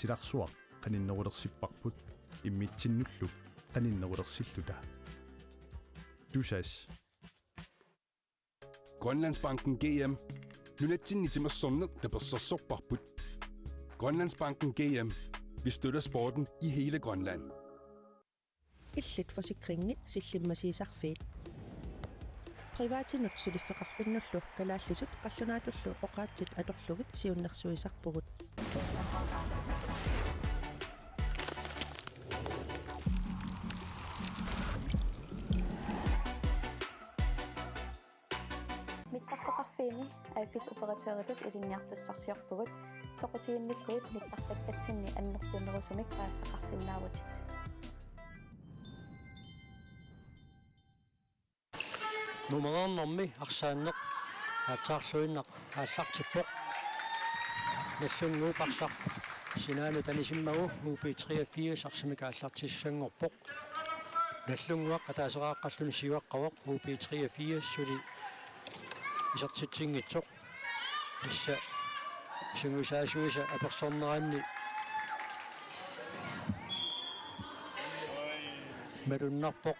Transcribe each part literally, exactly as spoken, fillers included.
Silarsuaq qaninnerulersipparput immitsinnullu qaninnerulersilluta. Tusass. Grønlandsbanken G M. Nunatsinni timersorneq tapersersorparput. Grønlandsbanken G M. Vi støtter sporten i hele Grønland. Illit Forsikringi sillimmasiisarfiit. Privatinut suliffeqarfinnullu kalaallisut qallunaatullu oqaatsit atorlugit siunnersuisarpugut. Mittarfeqarfiini A F S operatøritut ilinniartussarsiorpugut, soqutiginnippugut mittartakkatsinni annertunerusumik paasisaqarsinnaavutit. Numereernermi arsaanneq aatsaarluinnaq aallartippoq. Nagdlunguup arsaq sinaanut anisimmagu U B treogfirs arsamik aallartissanngorpoq. Nagdlunguaq ataaseraqqalluni siuaqqavoq, U B treogfirs suli isertitsinngitsoq. Tassa sungiusaasuisa apersorneranni malunnarpoq.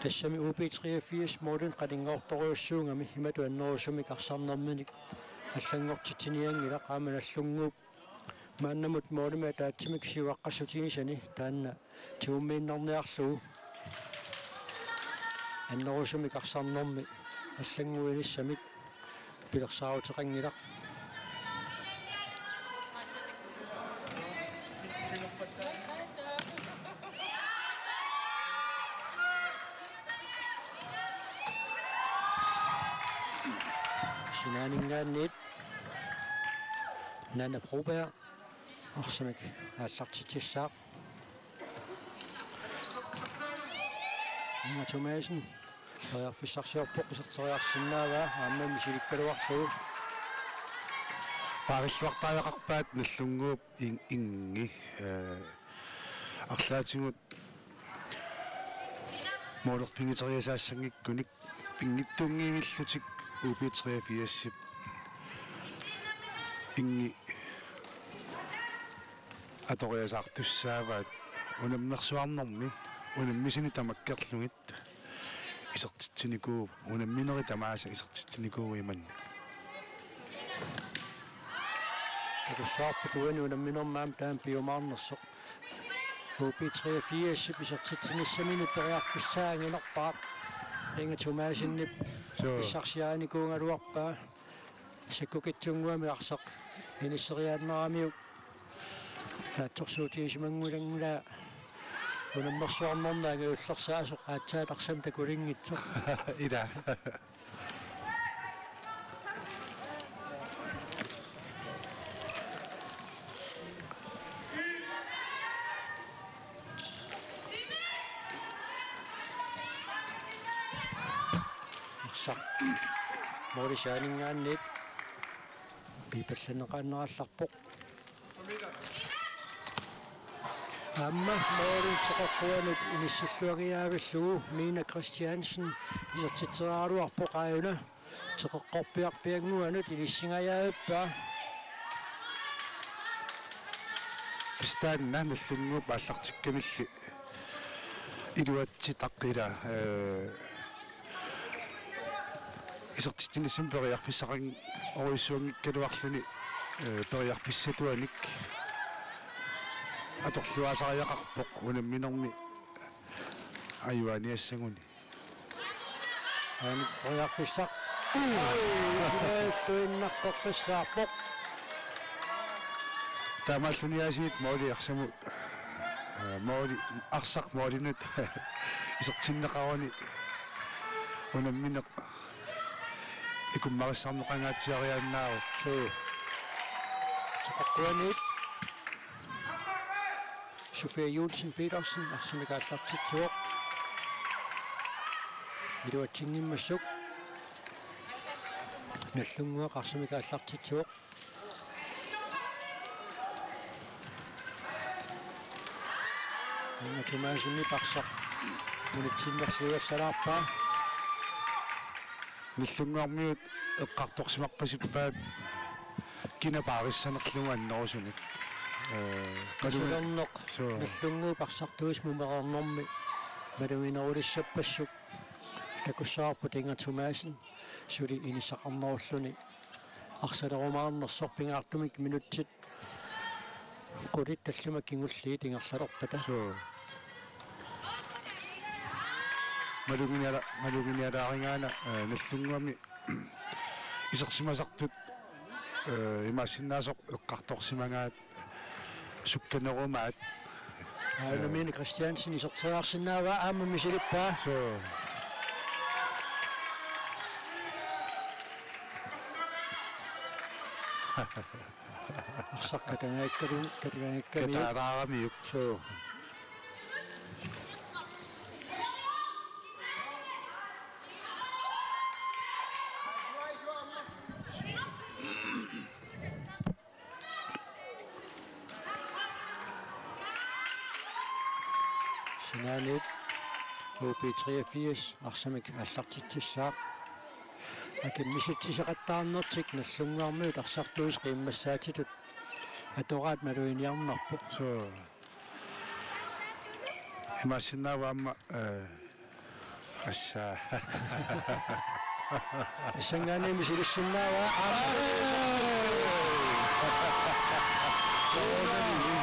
Tassami U B treogfirs målinik qaninngortorujussuugami imatut annerusumik arsarnerminik allanngortitsinianngilaq, aamma Nagdlunguup maannamut målimik ataatsimik siuaqqassutigisani taanna tigummiinnarniarlugu annerusumik arsarnermi allannguinissamik pilersaaruteqanngilaq. Sinaaninngaanniit Nanna Broberg arsamik aallartitsissaaq. Inger Thomasen periarfissarsiorpoq, iserteriarsinnaavaa, aamma misilikkaluarlugu. Paarilluartariaqarpaat Nagdlunguup in-, Ingi, eh, arlaatigut målerfigiteriasaassanngikkunik pinngitsunngivillutik U B treogfirsip Ingi atoriasaartussaavaat. Unammersuarnermi unammisani tamakkerlugit isertitsinikuuvoq, unamminerit tamaasa isertitsinikuuvoq imannak. Takussavarput uani unamminermi aamma taama piumaarnersoq. U B treogfirsip isertitsinissaminik periarfissaanngilaq. Inger Thomasenip Suu. Pissarsiarinikuugaluarpaa. Sakkukitsunnguamik arsaq inisseriaannaramiuk naatsorsuutigisimanngilanngilaa, unammersuarnerni angajullersaasoq aatsaat arsamik takulinngitsoq. Ila. Arsaq måli saaninngaanniit piipallanneqaannarallarpoq. Aamma måli teqeqquanut inissilluangaavillugu Mina Christiansen isertitseriaraluarpoq aajuna. Teqeqqorpiarpiannguanut inissingajavippaa. Pistaanna Nagdlunguup aallartikkamilli iluatsitaq ila, eh, isertitsinissamut periarfissaqarujussuanngikkaluarluni, eh, periarfissatuanik atorluaasariaqarpoq unamminermi ajugaaniassaguni. Aamma periarfissaq. Ui, sinaalluinnaqqeqqissaarpoq. Taamaalluniaasiit måli arsamut, eh, måli, arsaq målinut isertinneqaruni unammineq ikummarissarneqangaatsiariaannaavoq. Suu. Teqeqquaniit. Sofia Juulsen Petersen arsamik aallartitsivoq. Iluatsinngimmassuk. Nagdlunguaq arsamik aallartitsivoq. Inger Thomasenip arsaq unitsinnerliuallalaarpaa. Nagdlunguarmiut eqqartorsimarpasippaat kina paarissanerlugu annerusumik. Ee, Qasulerneq. Suu. Nagdlunguup arsartuusimumereernermi maluginerulissappassuk. Takussavarput Inga Thomassen suli inissaqarnerulluni arsalerumaarnersoq, pingaartumik minutsit qulit tallimat kingulliit ingerlalerpata. Suu. Maluginiala-, maluginialaarigaana, ee, Nagdlunguami isersimasartut, ee, imaassinnaasoq eqqartorsimagaat sukkanerumaat. Aana, ee, Mine Christiansen iserteriarsinnaavaa, aamma misilippaa. Suu. Arsaq katagaakkalu-, katagaakkalu-. Kataalaaramiuk. Suu. Sinaaniit U B treogfirs arsamik aallartitsissaaq. Akimmisitsisaqattaarnertik Nagdlunguarmiut arsartuusut qiimmassaatitut atoraat maluginiarnarpoq. Suu. Imaassinnaavoq aamma, ee, assa. Assanngaanniit misilissinnaavaa.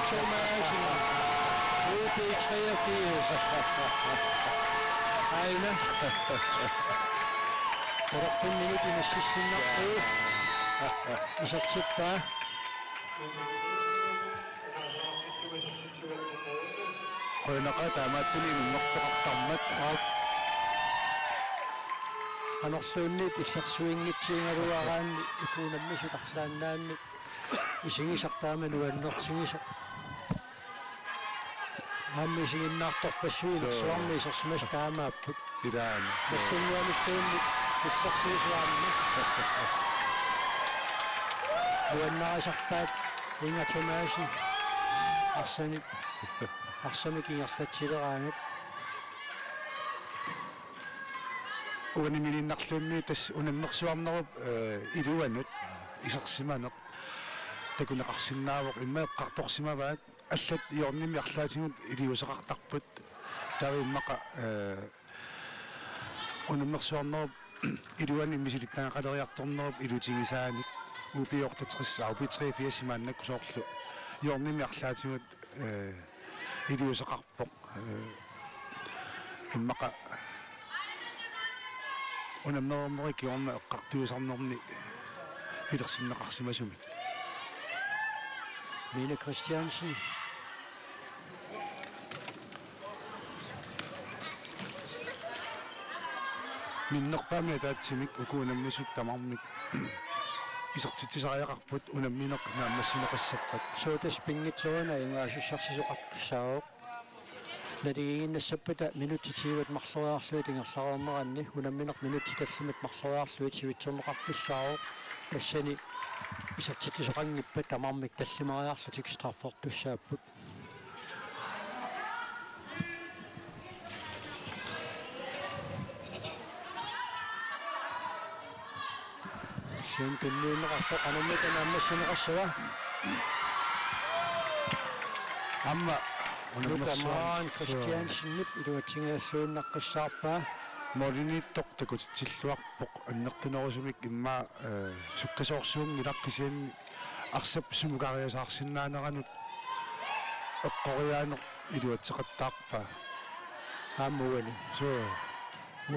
Thomassen. U B treogfirs. Aina. Qulortumminut inississinnarpuu. Isertippaa. Qujanaqaaq taamaattunik inunngortoqartarmat. Aap. Qanorluunniit illersuinngitsigigaluaraanni uku unammisut arlaannaanni isigisaq taama nuannertigisoq. Aamma isiginnaartorpassuit. Suu. Inersuarmi isersimasut taamaapput. Ilaana. Nagdlunguamiittuunni illersuisuarmi. Nuannarisarpaat Inga Thomassen arsanik, arsamik ingerlatsileraangat. Uani mininnarluunniit tassa unammersuarnerup, ee, iluanut isersimaneq takuneqarsinnaavoq, immaqa eqqartorsimavaat. Allat hjørnemi arlaatigut iliuuseqartarput. Taava immaqa, ee, unammersuarnerup iluani misilittagaqaleriartornerup ilutigisaanik. U B otteogtres, U B treogfirs maannakkut soorlu hjørnemi arlaatigut, ee, iliuuseqarpoq. Ee, immaqa unammereernerit kingorna eqqartuisarnerni pilersinneqarsimasumik. Mine Christiansen. Minnerpaamik ataatsimik uku unammisut tamarmik isertitsisariaqarput, unammineq naammassineqassappat. Suu, tassa pinngitsooruna ajugaasussarsisoqartussaavoq. Naligiinnassappata minutsit tyvet marloriarlugit ingerlareerneranni unammineq minutsit tallimat marloriarlugit sivitsorneqartussaavoq. Tassani isertitsisoqanngippat tamarmik tallimariarlutik straffertussaapput. Sium tunniunneqartoq qanormita naammassineqassava? Aamma Nuka unammersuar-, Maan Christiansenip iluatsingajalluinnaqqissaarpaa. Målimiittoq takutitsilluarpoq annertunerusumik, immaqa, ee, sukkasoorsuunngilaq, kisianni arsap sumukariasaarsisinnaaneranut eqqoriaaneq iluatseqattaarpaa. Aamma uani. Suu.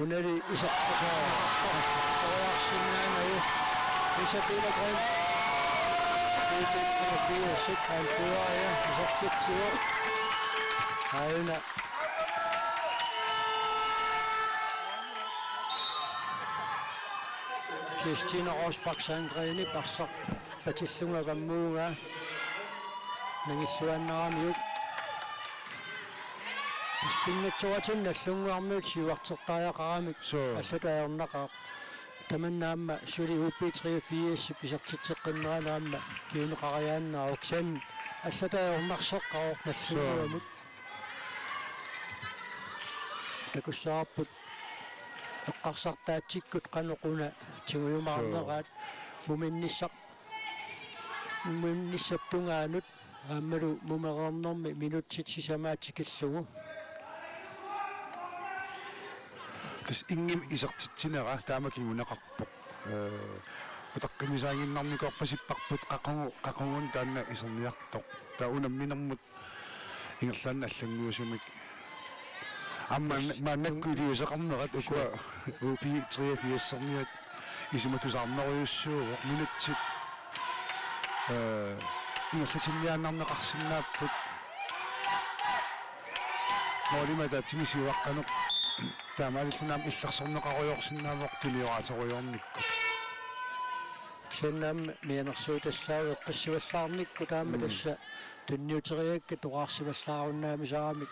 Unali isertitaqarpoq. Soriarsinnaanagu. Isabella Grøn. Isabella Grøn. Isertitsivoq. Aina. Kirstine Rosbach Sandgrenip arsaq patillugu avammuugaa. Nangilluinnaramiuk. Pinngitsooratigut Nagdlunguarmiut siuartertariaqaramik. Suu. Allatut ajornaqaaq. Tamanna aamma suli U B treogfirsip isertitseqqinnerani aamma kinguneqariaannarpoq, kisianni allatut ajornarseqqavoq Nagdlunguamut. Suu. Takussavarput eqqarsartaatsikkut qanoq una tigujumaarneraat. Suu. Muminnissaq, muminnissap tungaanut Aammalu mumereernermi minutsit sisamaat tikillugu. Tassa inngimmi isertitsinera taama kinguneqarpoq. Ee, utaqqimisaannginnarnikuuppasipparput qaqugu, qaqugu taanna iserniartoq. Taava unamminermut ingerlaannaq allannguisumik. Aamma maannakkut iliuuseqarnerat ukua U B treogfirsermiat isumatusaarnerujussuuvoq minutsit, ee, ingerlatinniaannarneqarsinnaapput. Målimik ataatsimik siuaqqaneq taamaalilluni aamma illersorneqarujoorsinnaavoq tunioraaterujoornikkut. Kisianni aamma mianersuutassaagut eqqissivallaarnikkut aamma Mm. tassa tunniuteriakkat toqqaarsivallaarunnaarnissaramik.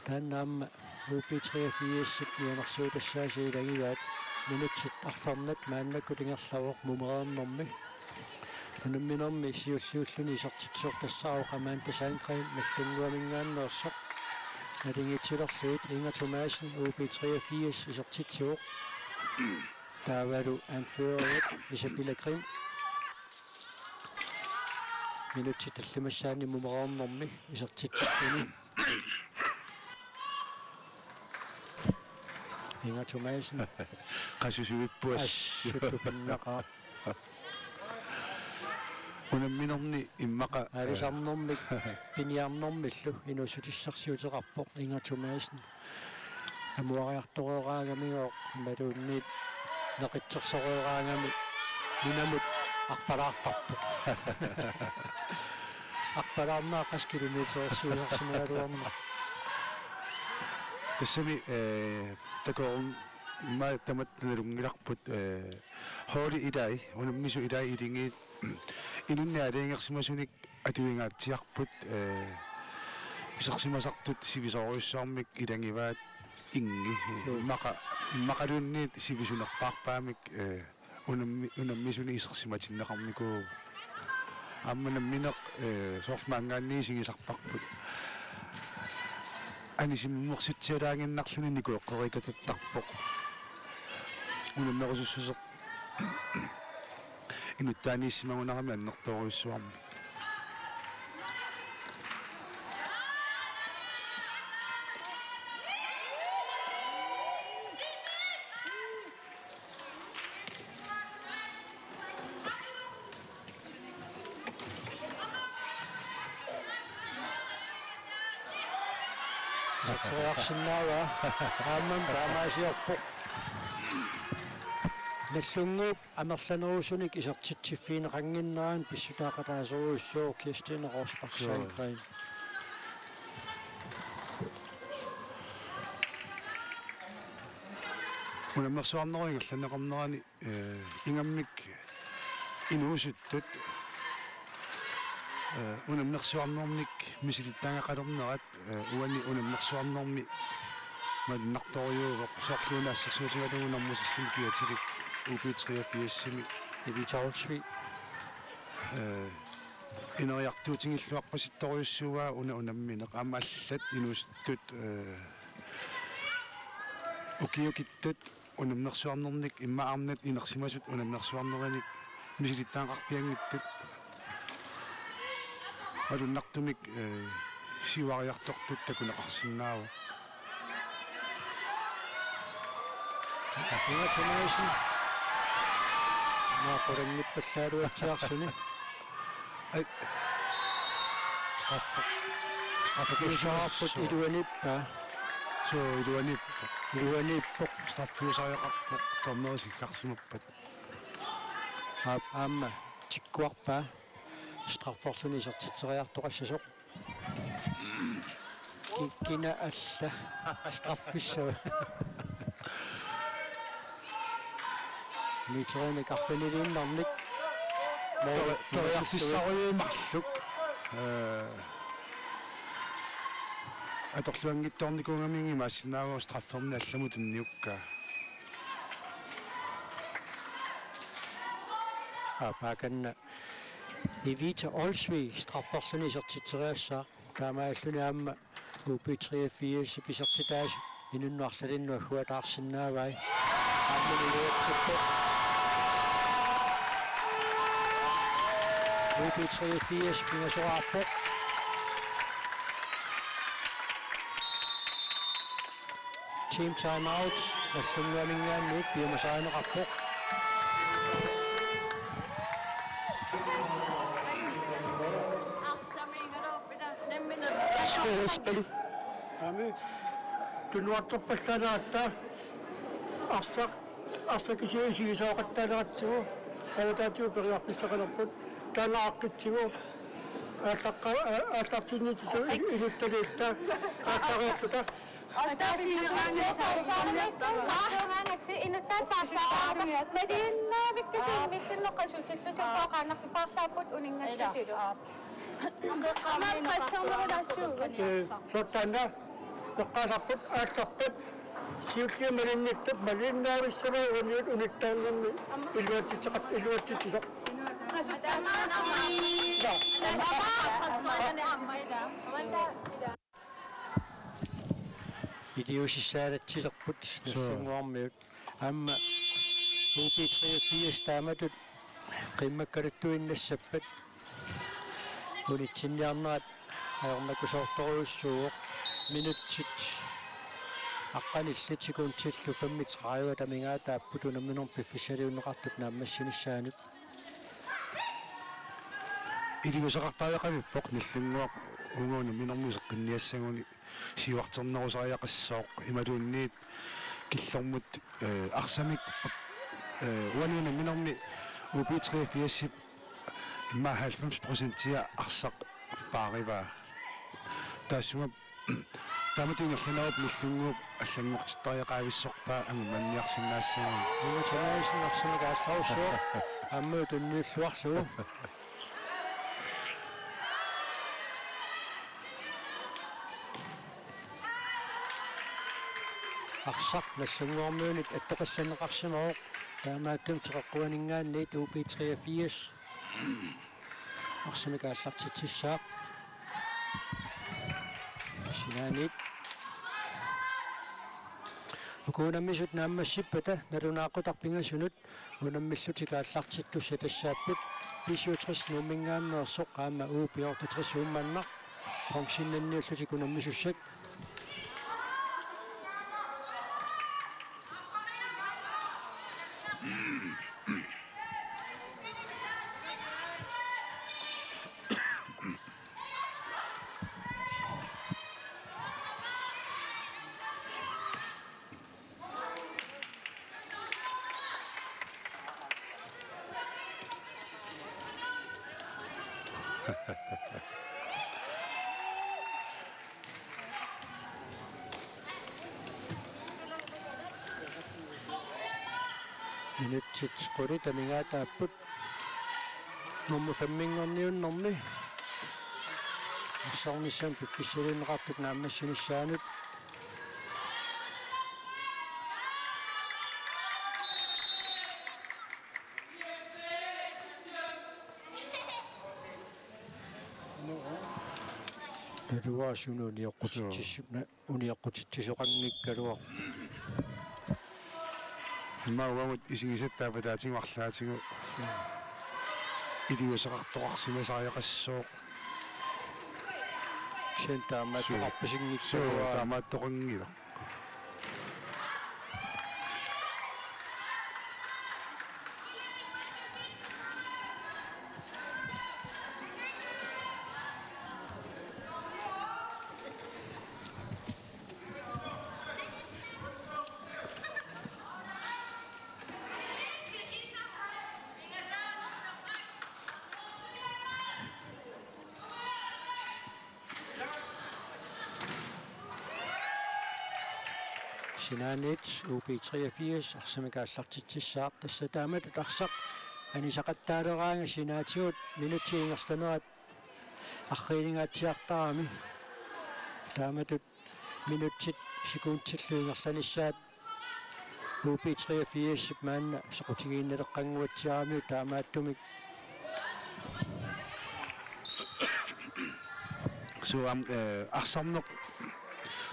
Taanna aamma U B treogfirsip mianersuutassaasa ilagivaat minutsit arfernat maannakkut ingerlavoq mumereernermi. Unamminermi siulliulluni isertitsisortassaavoq Amanda Sandgreen Nagdlunguaminngaanneersoq. Naligiitsilerlugit Inger Thomassen U B treogfirs isertitsivoq. Taavalu anføreriat Isabella Grimm. Minutsit tallimassaanni mumereernermi isertitsilluni. Inger Thomassen. Qasusuippuas. Assut tupinnaqaaq. Unamminerni immaqa, aalisarnermik piniarnermillu inuussutissarsiuteqarpoq Inger Thomassen. Amuariartoreeraangamigooq imaluunniit neqitsersoreeraangami nunamut arpalaarparput. Arpalaarnera qassit kilometerersuisarsimagaluarneq. Tassami, ee, takorloorumma tamatta nalunngilarput, ee, holdit ilai, unammisut ilai iligiit inunnik aalajangersimasunik atuingaatsiarput, ee, isersimasartut sivisoorujussuarmik ilagivaat ingi. Suu. Immaqa-, immaqaluunniit sivisunerpaarpaamik, ee, unammi-, unammisunik isersimatinneqarnikuuvoq. Aamma nammineq, ee, soorlu maanngaanniit isigisarparput. Anisimmersutsialaaginnarluni nikueqqerikatattarpoq. Unammerusussuseq inuttaaniissimagunarami annertoorujussuarmik. Iserteriarsinnaavaa. Aamma taamaasiorpoq. Nagdlunguup amerlanerusunik isertitsiffigineqannginnerani pissutaaqataasorujussuuvoq Kirstine Rosbach Sandgreen. Unammersuarnerup ingerlanneqarnerani, ee, ingammik inuusuttut, ee, unammersuarnermik misilittagaqalernerat, ee, uani unammersuarnermi malunnartorujuuvoq, soorlu una assersuutigalugu Narsarsuarmi kiatilik U B treogfirsimi Evita Olsvig, ee, ineriartuutigilluarpasittorujussuuaa una unammineq, aamma allat inuusuttut, ee, ukiukittut unammersuarnernik immaqa arnat inersimasut unammersuarnerinik misilittagaqarpianngitsut malunnartumik, ee, siuariartortut takuneqarsinnaavoq. Inger Thomassen. Naaqqulanngippallaluatsiarluni. Ai. Straffe. Straffe. Straffiussaarput iluaniippa. Suu, iluaniippoq. Iluaniippoq. Straffiusariaqarpoq, dommeri sikkarsimappat. Aap, aamma tikkuarpaa. Strafferluni isertitseriartoqassasoq. Ki-, kina alla straffissava? Meterinik arfiniliinnarnik. Tori-, toriarfissarujuit marluk. Ee, atorluanngitsoornikuugamigit imaassinnaavoq strafferni allamut tunniukkaa. Aap, akanna Evita Olsvig strafferluni isertitseriassaaq. Taamaalilluni aamma U B treogfirsip isertitaasut inunnut arlalinnut agguataarsinnaavai. Aamma iluatsippoq. U B treogfirs pingasoraarpoq. Team timeout, Nagdlunguaminngaanniit piumasarineqarpoq. Arsaq, nammineq. Skuespil. Aamma tunuarterpallaaneratta arsaq, arsaq kisiat isigisooqattaaleratsigit, qavataatigut periarfissaqalerput, taanna aaqqitsigu, aallaqqa-, a-, aallartinnittut inuttalitta, aallaqqaarluta. Ataasiinnaangassi inuttaat paarlaaqarput, malinnaavikkasut missinneqasut sillusuppooqaannartut paarlaapput uninngassusilu. Qeqqammineqartuaannarsuugut. Ee, soorlu taanna eqqaasarput aallarpat siulliit malinnittut malinnaavissavat uniut unittaannarmi iluatsitsiqat iluatsitsisoq. Qasuttammaanarmi. Iliuusissat aallartilerput. Suu. Nagdlunguarmiut. Aamma U B treogfirs taamatut qimmakkaluttuinnassappat unitsinniarnerat ajornakusoortorujussuuvoq. Minutsit aqqanillit sekundillu femogtredive amigaataapput unamminermi piffissaliunneqartup naammassinissaanut. Iliuuseqartariaqavippoq Nagdlunguaq uunga unamminermi seqqinniassaguni siuarternerusariaqassooq imaluunniit killormut, eh, arsamik, eh, uani unamminermi U B treogfirsip immaqa halvfems procentia arsaq paarivaa. Taassuma taamatut ingerlanerup Nagdlunguup allanngortittariaqavissorpaa angumaniarsinnaassagaanni. Una Samuelsen arsamik aallarussuaq aamma tunniulluarlugu. Arsaq Nagdlunguarmiunit attoqqinneqarsimavoq, taamaattumik teqeqquaninngaanniit U B treogfirs arsamik aallartitsissaaq. Sinaaniit uku unammisut naammassippata nalunaaqutaq pingasunut unammillutik aallartittussat tassaapput B syvogtres Nuumminngaanneersoq aamma U B otteogtres Uummannaq, bronzennanniullutik unammisussat. Minutsit qulit amigaataapput. Nummer femminngorniunnermi arsarnissamut piffissaliunneqartup naammassinissaanut. Naluara suna unioqqutitsissu-, na-, unioqqutitsisoqanngikkaluaq. Immaqa uagut isigisatta apataatigut arlaatigut. Suu. Iliuuseqartoqarsimasariaqassooq. Kisianni taamaattoqarpasinngikkaluaq. Suu, taamaattoqanngilaq. Sinaaniit U B treogfirs arsamik aallartitsissaaq, tassa taamatut arsaq anisaqattaaleraangat sinaatigut minutsit ingerlanerat arriilingaatsiartarami. Taamatut minutsit sekundillu ingerlanissaat U B treogfirsip maanna soqutigiinnaleqqannguatsiaramiuk taamaattumik. Suu, aamma, eh, arsarneq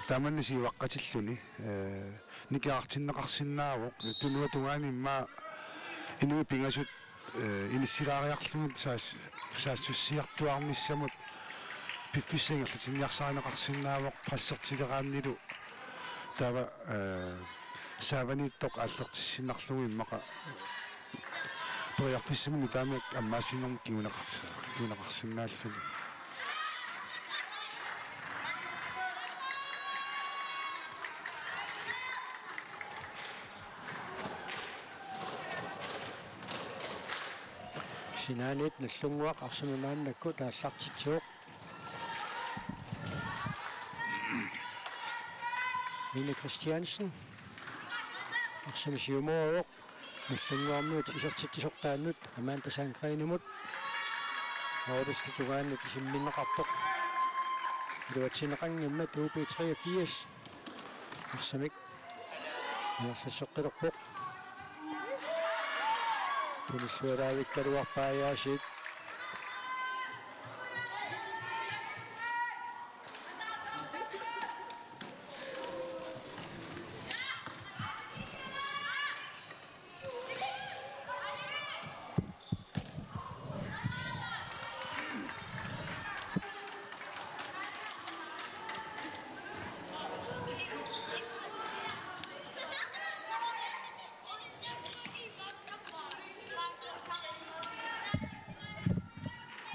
taamanna siuaqqatilluni, eh, nikerartinneqarsinnaavoq, tunuatungaani immaqa inuit pingasut eh, inissilaariarlugit saas-, saassussiartuaarnissamut piffissaq ingerlatinniarsarineqarsinnaavoq pressertileraannilu Taava, eh, saavaniittoq aallartissinnarlugu immaqa periarfissamik nutaamik ammaassinermut kinguneqarti-, kinguneqarsinnaalluni. Sinaaniit Nagdlunguaq arsamik maannakkut aallartitsivoq. Mine Christiansen. Arsamik siumuvoq. Nagdlunguarmiut isertitsisortaannut Amanda Sandgrenimut. Oorulli tungaanut isimminneqarpoq. Iluatsinneqanngimmat U B treogfirs. Arsamik ingerlasseqqilerpoq. Tunillualaavikkaluarpaa aasiit.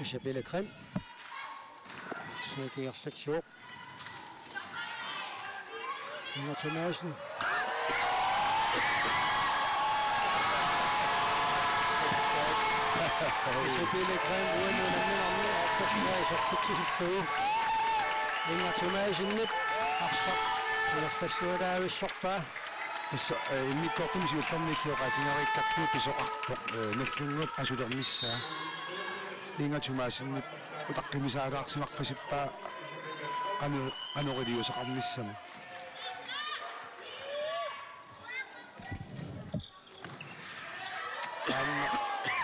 Isabella Krim. Snikiarlatsivoq. Inger Thomassen. Isabella Krim uani unamminarni aattorsuaq isertitsisillugu. Inger Thomassenip arsaq ingerlallualaavissorpaa. Tassa, eh, immikkoortumi siullermilli oqaatigereerikkarput pisoqarpoq, eh, Nagdlunguup qasulernissaa. Inger Thomassenip utaqqimisaalaarsimarpasippaa qano-, qanoq iliuuseqarnissamut. Taanna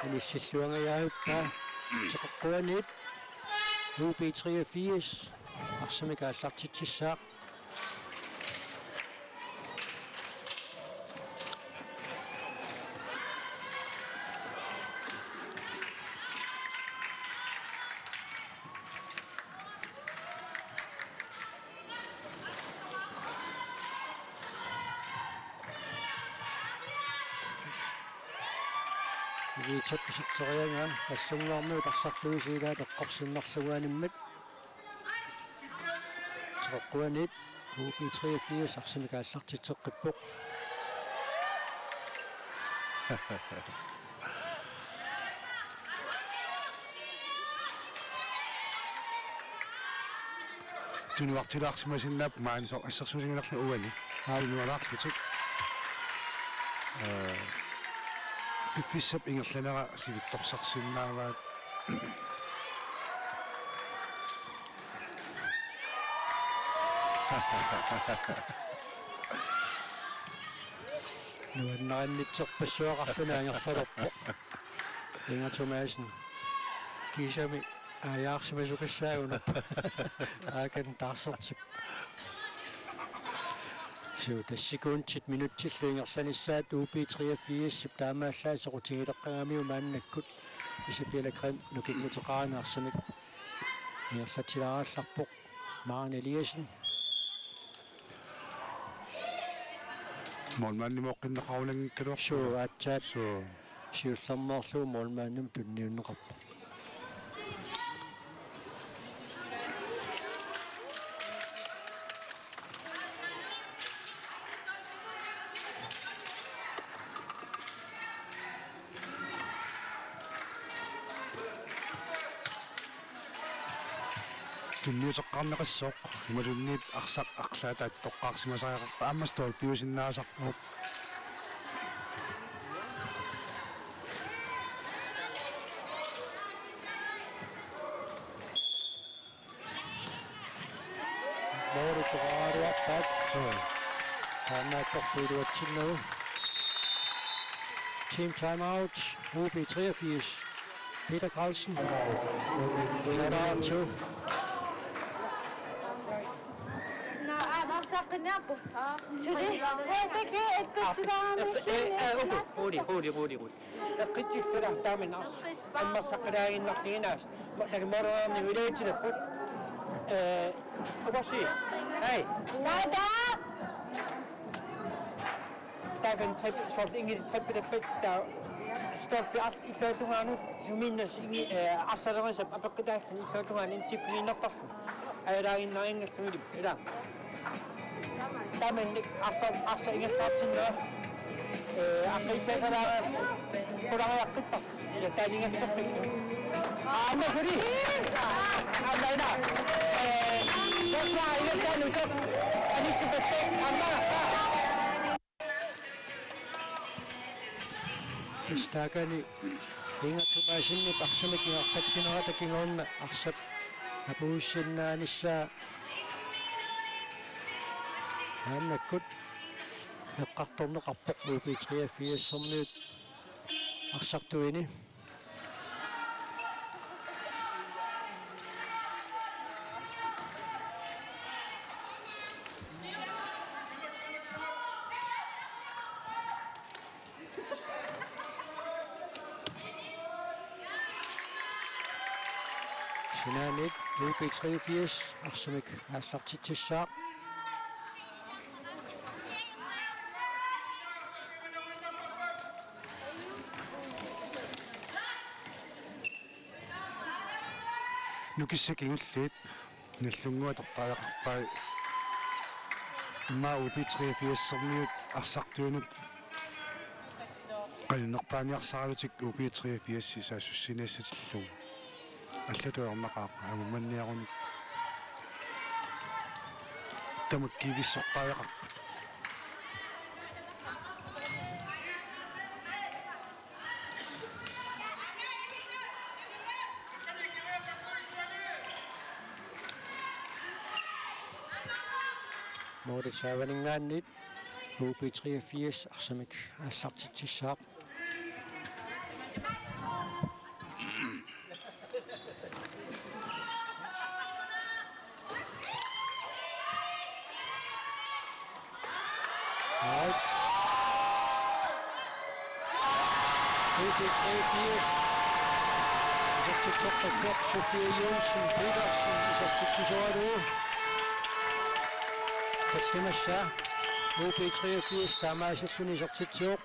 inissilluangajaappaa Teqeqquaniit U B treogfirs arsamik aallartitsissaaq. Iliitsoq iserteriaraa Nagdlunguarmiut arsartuisa ilaat eqqorsinnarlugu animmat. Teqeqquaniit U B treogfirs arsamik aallartitseqqippoq. Tunuartilaarsimasinnaavoq maani soorlu assersuutiginerlu uani. Aa. Tunualaarlutik. Eh, piffissap ingerlanera sivitsorsarsinnaavaat. Nuannarinnitserpassuaqarluni angerlalerpoq. Inger Thomassen. Kiisami aajaarsimasukassaaq una. Aakan taarsertip. Suu, tassa sekundit minutsillu ingerlanissaat U B treogfirsip taamaallaat soqutigileqqagamiuk maannakkut Isabella Krim nukimmuteqarani arsamik ingerlatsilaarallarpoq. Maren Eliassen. Målmandimooqqinneqarunanngikkaluarpoq. Suu, aatsaat. Suu. Siullermeerlugu målmandimut tunniunneqarpoq. Tunniuteqqaarneqassaaq imaluunniit arsaq arlaata attoqqaarsimasariaqarpa aamma stolpiusinnaasarpoq. Måli toqqagaluarpaat. Suu. Taamaattorli iluatsinnagu. Team timeout, U B treogfirs. Peter Carlsen. Shout out to. Nå, ah, hvad så, Kenya? Sorry. Hey, det kan jeg ikke. Rolig, rolig, rolig, rolig. Eqqitsilluta taamaallaat. Ammassaqalaaginnarliinaas. Takimaruarni vilaitsilappu. Eh, upasi. Hey. Tada! Taakani trip, soorlu ingilat trippilerpata, taava stolpi al-, illuatungaanut sumiinnersoq ingi-, eh, arsalerisassat apeqqutaalluni illuatungaanut tiffiniinnartarluni. Ajalaaginnarinngallugu ilaa. Tamanna arsaq, arsaq ingerlaartinnera, eh, aqqutigisaraluarlugu qulariaqqipparput. Ilaa, taaninngassarput. Aamma suli. Aamma ilaa. Eh, tasma ingerlaannaq utoq. Anissi passak. Aamma. Taakani Inga Thomassenip arsamik ingerlatsinerata kingorna arsap apuussinnaanissaa maannakkut eqqartorneqarpoq U B treogfirsermiut arsartuini. Sinaaniit U B treogfirs arsamik aallartitsissaaq. Nukissat kingulliit Nagdlunguaq tortariaqarpai. Immaqa U B treogfirsermiut arsartuinut qaninnerpaaniarsaralutik U B treogfirs saassussiniassatillugu. Allatut ajornaqaaq angummanniarunik. Tamakkiivissortariaqarput. Målip saavaninngaanniit U B treogfirs arsamik aallartitsissaaq. Right. U B treogfirs. Isertitseqqippoq Sofie Johnsen Petersen isertitsisoralugu. Tallimassaa U B treogfirs taamaasilluni isertitsivoq.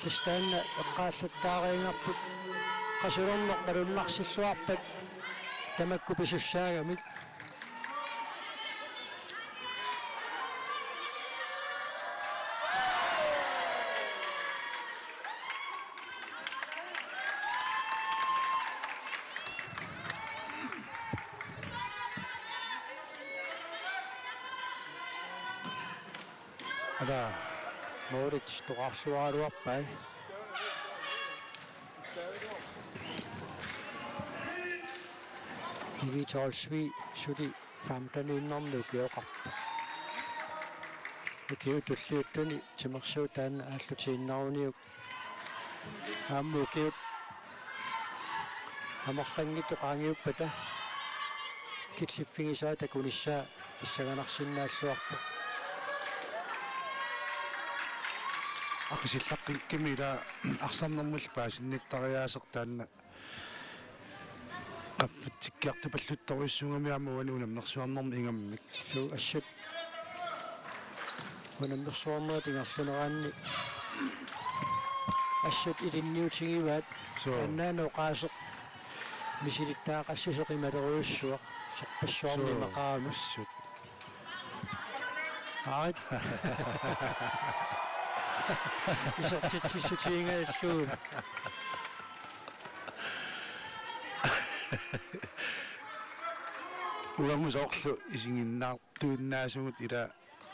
Tassa taanna eqqaallattaariingarput qasulerneq malunnarsilluarpat tamakku pisussaagamik. Ala, målit toqqarluaraluarpai. Division B suli femteniinnarnik ukioqarpoq. Ukiut tulliuttuni timersuut taanna aallutiinnaruniuk. Aamma ukiut amerlanngitsut qaangiuppata killiffigisai takunissaa pissanganarsinnaalluarpoq. Aqisillaqqikkamik ila arsarnermullu paasinnittariaaseq taanna qaffatsikkiartupaluttorujussuugami aamma uani unammersuarnermi ingammik. Suu, assut unammersuarnerit ingerlaneranni assut ilinniutigivaat. Suu. Annaana oqaaseq misilittagaqassuseq imalerujussuaq sorpassuarnik. Suu. Imaqaami. Assut. Aat. Isertitsissutigingajallugu. Uagut soorlu isiginnaartuinnaasugut ila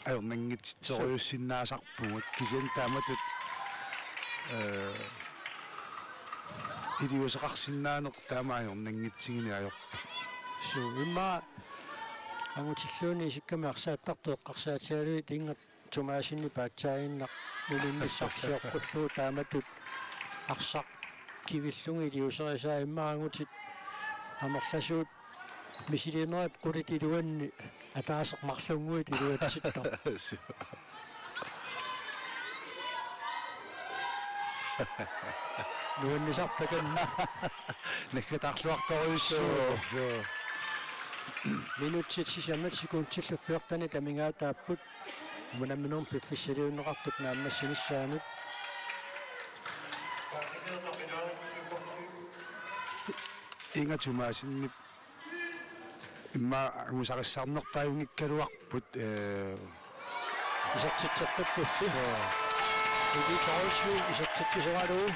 ajornanngitsitsorujussinnaasarpugut kisianni taamatut, eh, iliuuseqarsinnaaneq taama ajornanngitsigineq ajorpoq. Suu, immaqa angutilluunniit isikkamik arsaattartut eqqarsaatigalugit Inga Thomassenip paatsaaginnaq nulinnissaq sioqqullugu taamatut arsaq kivillugu iliuuserisaa immaqa angutit amerlasuut misiliinerit qulit iluanni ataaseq marlunnguit iluatsittoq. Nuannisarpakka. Naggataarluartorujussuuvoq. Suu, suu. Minutsit sisamat sekundillu fjortenit amigaataapput. Unamminermi piffissaliunneqartup naammassinissaanut. Inga Thomassenip immaqa angusarissaarnerpaajunngikkaluarput, ee, isertitseqqippulli. Joo. Erik Olsen isertitsisoralugu.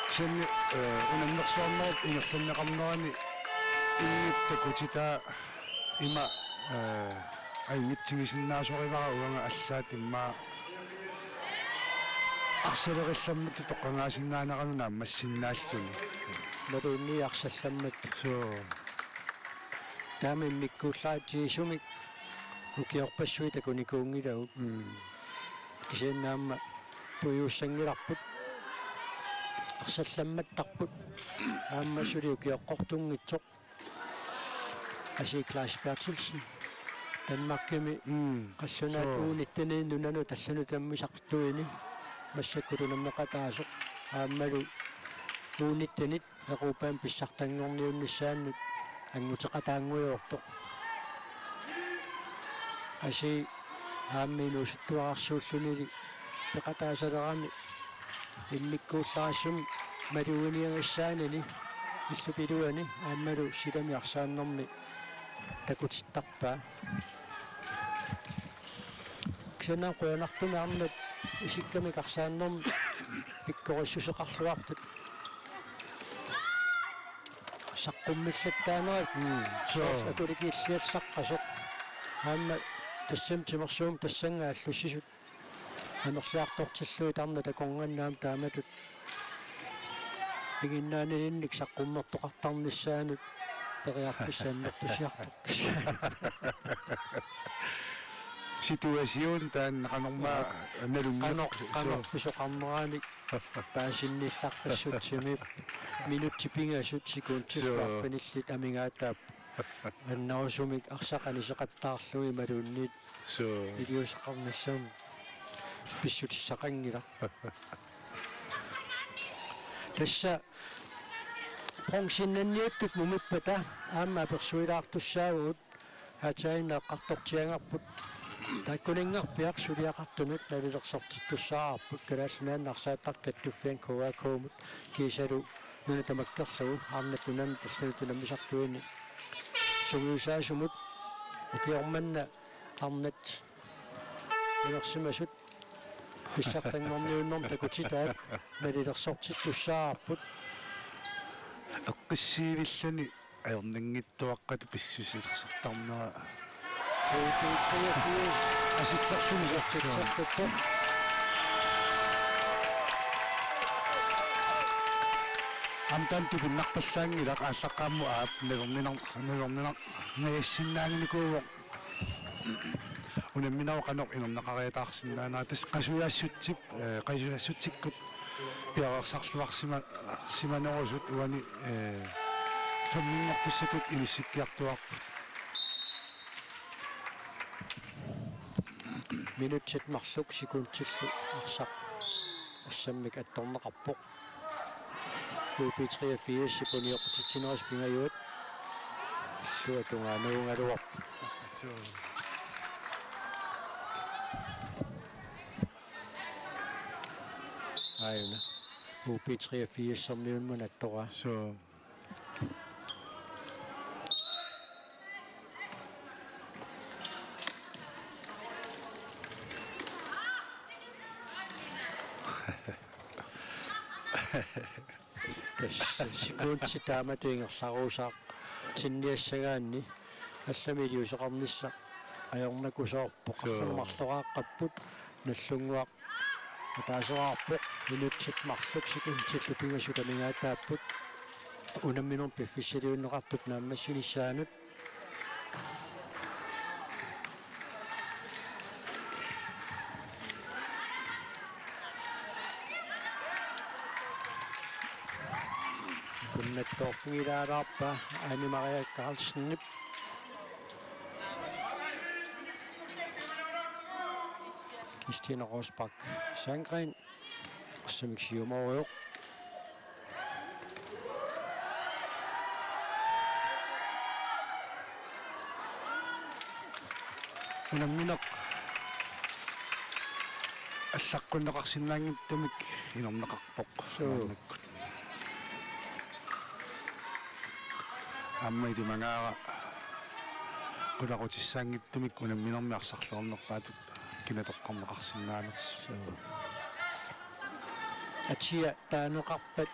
Kisianni, ee, unammersuarnerup ingerlanneqarnerani inngip takutitaa ima, ee, ajunngitsigisinnaasorivara uanga allaat immaqa arsalerillammatta toqqagaasinnaaneranut naammassinnaalluni. Imaluunniit arsallammatta. Suu. Taama immikkuullarisumik ukiorpassuit takunikuunngilagut. Mm. Kisianni aamma puiussanngilarput. Arsallammattarput. Aamma suli ukioqqortunngitsoq. Asi Claus Berthelsen. Danmarkimi. Mm. Qallunaat suu. U nitten-imi nunanut allanut tammisartuini. Massakkut unammeqataasoq. Aammalu U nitten-it Europami pissartanngorniunnissaannut anguteqataanngujoortoq. Asi aamma inuusuttuararsuullunilu peqataasalerami immikkuullarissumik maluginiagassaanini illup iluani aammalu silami arsaannermi takutittarpaa. Kisianni qujanartumik arnat isikkamik arsaannermi pikkorissuseqarluartut. Saqqummillattaanerat. Mm, suu. Akulikilliallaqqasoq. Aamma tassami timersuummik tassannga allussisut amerliartortillugit arnat akornanni aamma taamatut piginnaanilinnik saqqummertoqartarnissaanut periarfissaq annertusiartortussaanut. Situation taanna qanormaa. Aa. Nalunngi-, qanoq, suu. Qanoq pisoqarneranik paasinnillaqqissutsimi minutsit pingasut sekundit suu. Arfinillit amigaataapput. Annerusumik arsaq aniseqattaarlugu imaluunniit suu. Iliuuseqarnissamut pissutissaqanngilaq. Tassa bronzinnanniittut mumippata aamma apersuilaartussaavagut. Aatsaannguaq eqqartortiagarput. Taakkuninngarpiaq suliaqartunut nalilersortittussaavarput Kalaallit Nunaanni arsaattartut kattuffianni K A K-mut kiisalu nuna tamakkerlugu arnat nunanut allanut unammisartuini sungiusaasumut ukioq manna arnat inersimasut pissartanngorniunnermut takutitaat nalilersortittussaavarput. Eqqissiivilluni ajornanngitsuaqqatut pissusilersortarnera. Asitserluni sortitserpuppoq. Aamma taanna tupinnarpallaanngilaq aallaqqaammut aap nalerninar-, nalerninar-, najassinnaanikuuvoq. Unamminerup qanoq inerneqariataarsinnaanera tassa qasujaassutsip, ee, qasujaassutsikkut piareersarluarsima-, simanerusut uani, ee, femminngortussatut inissikkiartuaarput. Minutsit marluk sekundillu arsaq assammik attorneqarpoq. U B treogfirs-ip unioqqutitsinerisa pingajuat. Illuatungaannaagaluarpoq. Aajuna. U B treogfirs-ermiunut attoraa. Suu. Tassa sekundit taamatut ingerlarusaartinniassagaanni allamik iliuuseqarnissaq ajornakusoorpoq. Suu. Arfineq-marloqaaqqapput, Nagdlunguaq ataaseqarpoq, minutsit marluk sekundillu pingasut amigaataapput unamminermi piffissaliunneqartup naammassinissaanut. Kunnattoorfigilaalaarpaa Anne Maria Carlsenip. Christine Rosbach Sandgreen. Assammik siumoorujoq. Unammineq allaqqunneqarsinnaanngitsumik inerneqarpoq. Suu. Maannakkut. Aamma ilimagaara qularutissaanngitsumik unamminermi arsarluarnerpaatut kina toqqarneqarsinnaanersoq. Suu. Atia taaneqarpat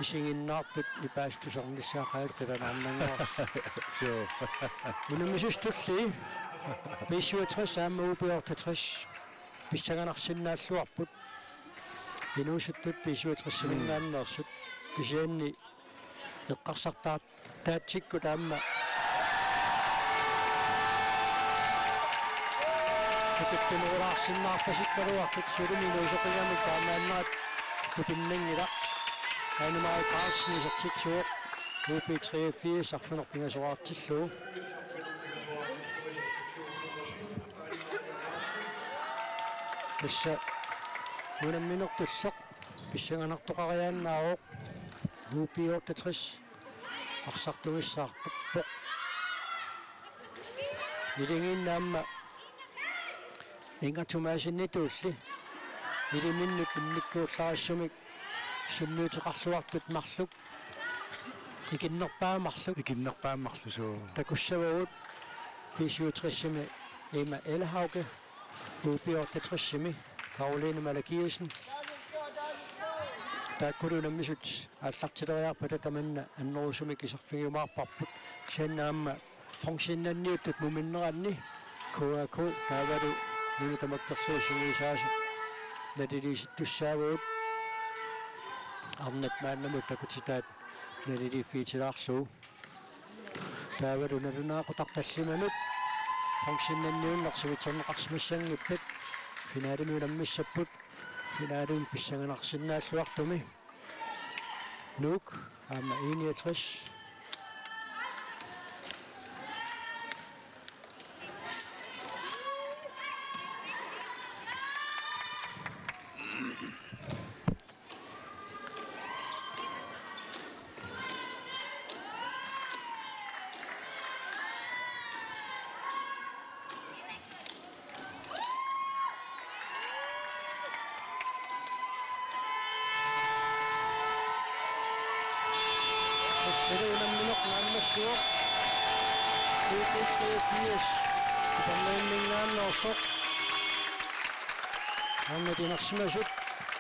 isiginnaartut nipaasut tusarnissaat qilanaarnannguarsi. Suu. Unammisut tulliit B syvogtres aamma U B otteogtres pissanganarsinnaalluarput. Inuusuttut B syvogtres-iminngaanneersut kisianni eqqarsartaat taatsikkut aamma. Tuttunuulaarsinnaarpasikkaluartut sulimi inuusoqigamik taamaannerat tupinnanngilaq. Anne Marie Carlsen isertitsivoq, U B treogfirs arfineq-pingasoraartillugu. Tassa unammineq tulleq pissanganartoqariaannaavoq, U B otteogtres arsartugissaarpoq. Iligiinnaamma Inger Thomassenitulli iliminnut immikkuullarissumik sunniuteqarluartut marluk, ikinnerpaat marluk. Ikinnerpaat marluk, suu. Takussavagut B syvogtres-imi Emma Elhauge, U B otteogtres-imi Karoline Malakiassen. Taakkulu unammisut aallartileriarpata tamanna annerusumik iserfigiumaarparput. Kisianni aamma bronzennanniuttut muminneranni K A K taavalu nunat tamakkerlugu sungiusaasoq naliliisittussaavagut. Arnat maannamut takutitaat naliliiffigilaarlugu. Taavalu nalunaaqutaq tallimanut bronzennanniunneq sivitsorneqarsimassanngippat finalemi unammissapput, finalemi pissanganarsinnaalluartumi. Nuuk aamma I niogtres. Unammineq naammassivoq. U B treogfirs. Kipernaanninngaanneersoq. Aamma inersimasut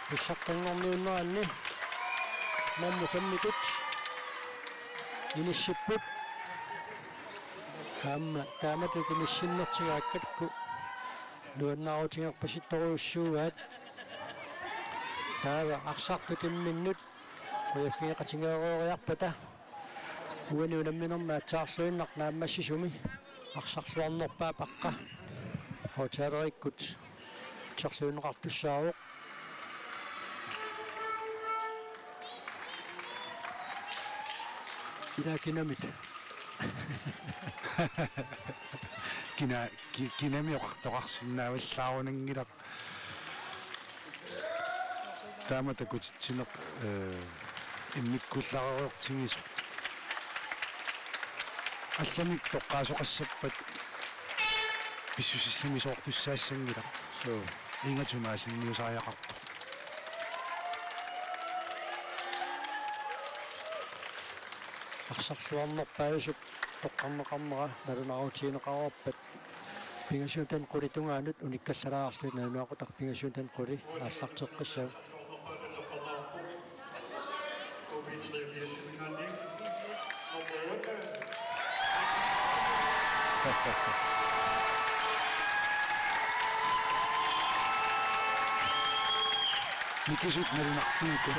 pissaqqanngorniunneranni. Nummer femikut inissipput. Aamma taamatut inissinnertigaakkatkku nuannaarutigerpasittorujussuugaat. Taava arsartut imminnut qujaffigeqatigeeriarpata uani unamminermi aatsaarluinnaq naammassisumi arsarluarnerpaap aqqa hotelerikkut serluinneqartussaavoq. Ila kinamit. Kina-, ki-, kinami oqartoqarsinnaavallaarunanngilaq. Taama takutitsineq, eh, immikkuullarereertigisoq. Allamik toqqaasoqassappat pissusissamisoortussaassanngilaq. Suu. Inga Thomassenniusariaqarpoq. Arsarluarnerpaasup toqqarneqarnera nalunaarutigineqareerpat pingasuutan qulit tungaanut unikkallalaarlutik nalunaaqutaq pingasuutan quli aallarteqqissaaq. Nikisut nalunartuukkut.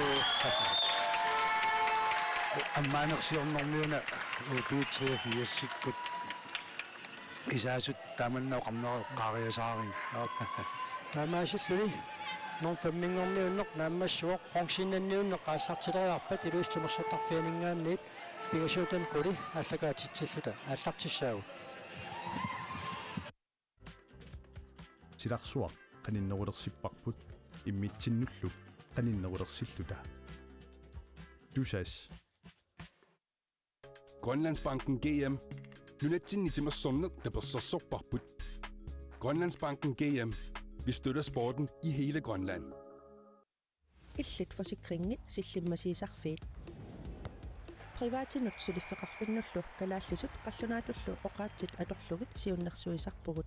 Ammaanersiornermiuna U B treogfirsikkut isaasut tamanna oqarnerat eqqaariasaariga. Taamaasilluni nummer femminngorniunneq naammassivoq, bronzennanniunneq aallartileriarpat Ilulissat Timersortarfianinngaanniit pingasuutan quli aallakaatitsilluta aallartissaagut. Silarsuaq qaninnerulersipparput immitsinnullu qaninnerulersilluta. Tusass. Grønlandsbanken G M. Nunatsinni timersorneq tapersersorparput. Grønlandsbanken G M. Vi støtter sporten i hele Grønland. Illit forsikringit sillimmasiisarfiit. Privatinut suliffeqarfinnullu kalaallisut qallunaatullu oqaatsit atorlugit siunnersuisarpugut.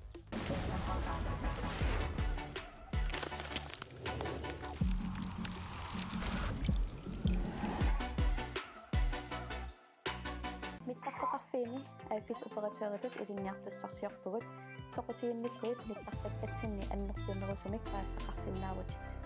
Mittarfeqarfiini A F S operatøritut ilinniartussarsiorpugut, soqutiginnikkuit mittartakkatsinni annertunerusumik paasisaqarsinnaavutit.